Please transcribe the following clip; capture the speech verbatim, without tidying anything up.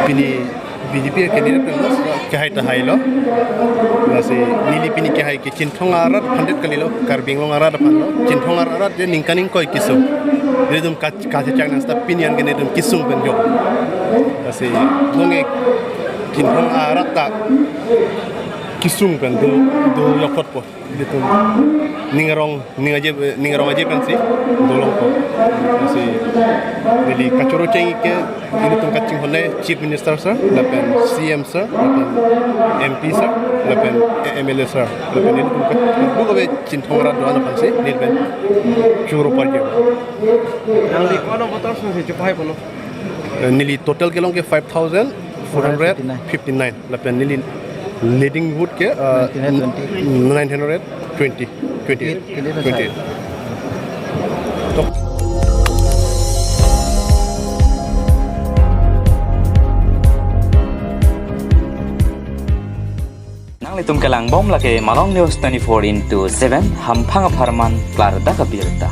Pini B J P candidate pen lo, kehai ta hailo. Lasi neli pini kehai ke Chinthong arat aphan det kalilo, Karbi Anglong arat aphan lo. Chinthong arat, arat je ningkan ingkoi kesung. Nelitum kach-, kachechak nang seta pini an ke nelitum kesung pen jok. Lasi nonke Chinthong arat ta kesung pen do, do jok apotpo. Ilitum ning arong, ning aje, ning arong aje pensi dolongpo. Lasi neli kachoro cheng ke ilitum kachinghon Chief Minister sir, lapen C M sir, lapen M P sir, lapen M L A sir, lapen ilitum ka-, buka be Chinthong arat do-an aphansi neli pen choro parjo. Nangli ko-an voters si chepahai ponlo? Eh, neli total kelong ke five thousand four hundred fifty-nine. Lapen neli leading vote ke, uh, nine hundred twenty. Nine hundred twenty. Twenty. Twenty. Twenty. Nanglitum kelang bom lake Malong News twenty-four into seven, hamphang apharman klardak abirta.